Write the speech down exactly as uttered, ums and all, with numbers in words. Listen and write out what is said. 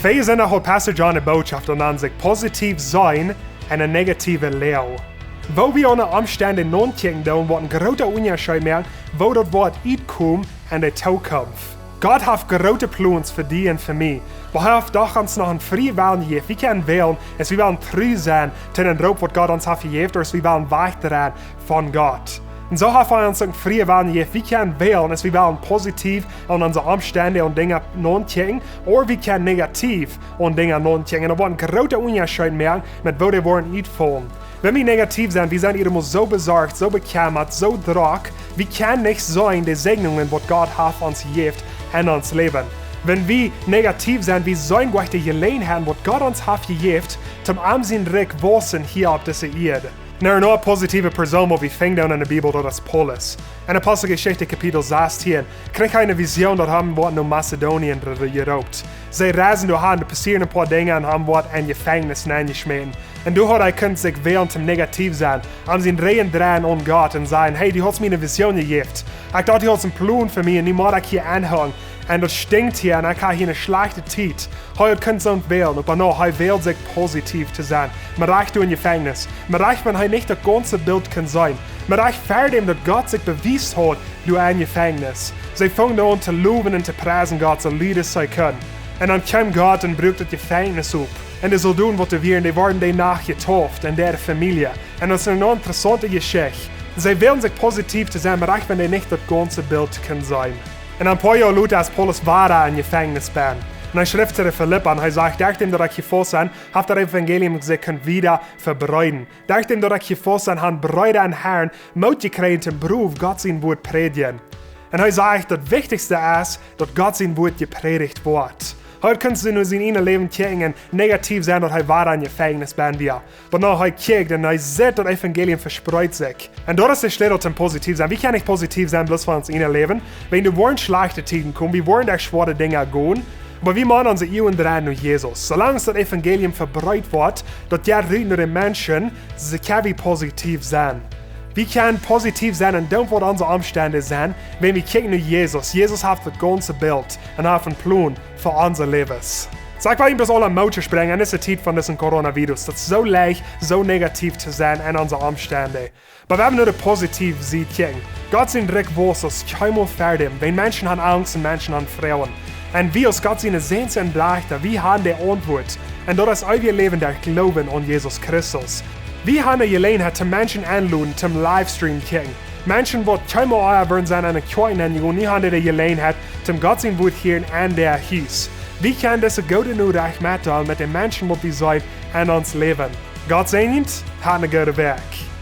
Vea Sindach haud Pastor John ne Bootschoft aun sikj positiev sennen en eene negative Loag. Woo wie aun de Omstend notkjikjen doonen, woat een groota Unjascheet moaken, woo daut woat utkomen en de Tookunft. Gott haft groote Plons fa die un fa mie. Oba hee haft doch ons noch een frie Wellen jejäft. Wie kjennen wälen, aus wie wellen tru sennen to dän Roop, waut Gott ons haft jejäft, ooda aus wie wellen wajchdreien von Gott. Un soo haft hee ons een frie Wellen jejäft. Wie kjennen wälen, aus wie wellen positiev aun onse Omstend un Dinja notkjikjen, ooda wie kjennen negativ aun Dinja notkjikjen. Un daut woat een groota Unjascheet moaken, met woo dee woaren utfaulen. Wan wie negativ sent, wie sent emma soo besorcht, soo bekjemmat, soo drock, wie kjennen nich seenen de Säajnungen, waut Gott haft ons jejäft en ons Läwen. Wan wie negativ sent, wie seenen nich de Jeläajenheiten, waut Gott ons haft jejäft, toom am sien Rikj wausen hia opp dise Ieed. Een aundra positieva Persoon, waut wie finjen doonen en de Bibel, daut es Paulus. En Aposteljeschicht Kapitel sastieen kjrieech hee eene Vision, daut hee woat no Mazedonien jeroopt. See reisen doahan, doa passieren een poa Dinja un hee woat en Jefenkjnis nenjeschmäten. Un doa haud hee kunt sikj wälen toom negativ sennen, aun sien Rigjen dreien aun Gott un sajen: "Hey, du hast mie eene Vision jejäft. Ekj docht, du hast een Plon fa mie un nu mott ekj hia aunhoolen. Un daut stinkjt hia un ekj hab hia eene schlajchte Tiet." Hee haud kunt soo wälen, oba nä, hee wäld sikj positiev to sennen. Mau rajcht doa en Jefenkjnis. Mau rajcht, wan hee nich daut gaunze Bilt kunn seenen. Mau rajcht ver däm, daut Gott sikj bewiest haud doa en Jefenkjnis. See fungen aun to lowen un to priesen Gott, soo lud aus see kunnen. Un dan kjeem Gott un bruak daut Jefenkjnis op. Un de Soldoten, waut doa wieren, dee worden dee Nacht jedeept en äare Famielje. Un daut es eene interessaunte Jeschicht. See wullen sikj positiev to sennen, mau rajcht wan dee nich daut gaunze Bilt kunnen seenen. Un een poa Joa lota es Paulus wada en Jefenkjnis bennen. Un hee schrift to de Filippa un hee sajcht: "Derch däm, daut ekj jefaust sie, haft daut Evangelium sikj kunt wieda vebreeden. Derch däm, daut ekj jefaust sie, haben Breeda em Herrn Moot jekjräajen, toom brow Gott sien Wuat prädjen." Un hee sajcht, daut wichtichste es, daut Gott sien Wuat jeprädicht woat. Hee kunn sikj no sien ieejnet Läwen kjikjen un negativ sennen, daut hee wada en Jefenkjnis bennen wia. Oba nä, hee kjikjt un hee sitt, daut Evangelium vespreet sikj. Un daut es de Schleutel toom positiev sennen. Wie kjennen nich positiev sennen, bloos fa ons ieejnet Läwen. Wan doa woaren schlajchte Tieden komen, wie woaren derch schwoare Dinja gonen. Oba wie motten onse Uagen dreien no Jesus. Soo lang aus daut Evangelium vebreet woat, daut jeit rut no de Menschen, soo kjenn wie positiev sennen. Wie kjennen positiev sennen un doonen, waut onse Omstend sent, wan wie kjikjen no Jesus. Jesus haft daut gaunze Bilt un haft een Plon fa onse Läwes. Soo, ekj well junt bloos aule Moot toospräakjen en dise Tiet von disen Coronavirus, daut es soo leicht, soo negativ to sennen en onse Omstend. Oba wie haben nu de positieve Sied kjikjen. Gott sien Rikj waust aus kjeenmol ver däm, wan Menschen haben Angst un Menschen haben Froagen. Un wie aus Gott siene Säns un Dajchta, wie haben de Auntwuat. Un daut es eewjet Läwen derch Gloowen aun Jesus Christus. Wie haben de Jeläajenheit, toom Menschen enloden, toom Livestream kjikjen. Menschen, waut kjeenmol ea wudden sennen en de Kjoakj nenjegonen, nu haben dee de Jeläajenheit, toom Gott sien Wuat hieren en äa Hus. Wie kjennen dise goode Norecht metdeelen met de Menschen, waut wie seenen en ons Läwen. Gott säajent, hat eene goode Wäakj.